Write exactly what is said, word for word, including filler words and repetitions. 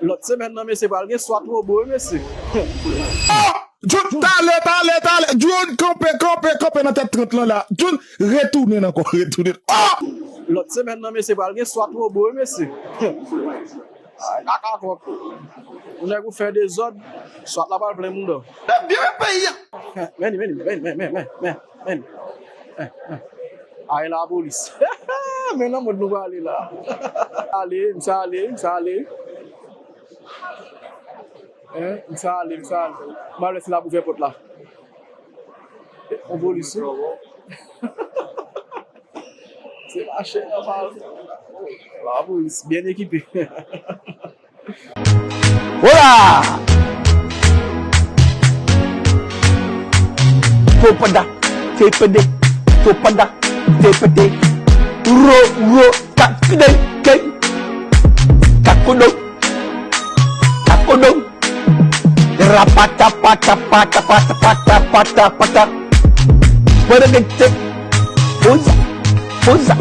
Lòt semèn nan, mesye, pral gen swat wobo, wi, mesye. Jun, talè, talè, talè. Jun, kanpe, kanpe, kanpe nan tèt trant lan la. Jun, retounen ankò, retounen. Oh! Lòt semèn nan, mesye, pral gen swat wobo, wi, mesye. Ay, kaka kòk. Yon nèg ou fè dezòd, swat la pral plen mouda w. Byen peyi a. Men, men, men, men, men, men, men, men. Ay, lapolis. Men nan mòd nou prale la. Ale, m sa ale, m sa ale. Hein? M sa ale, m sa ale. M al wè si l ap ouvè pòt la. On polis wi. Se mache nòmal. La polis byen ekipe. Hola! Topada, tepede, topada, tepede. Ro, ro, katide, ke. Kakodo, kakodo. Rapata, pata, pata, pata, pata, pata, pata. Bwede gete. Poza, poza.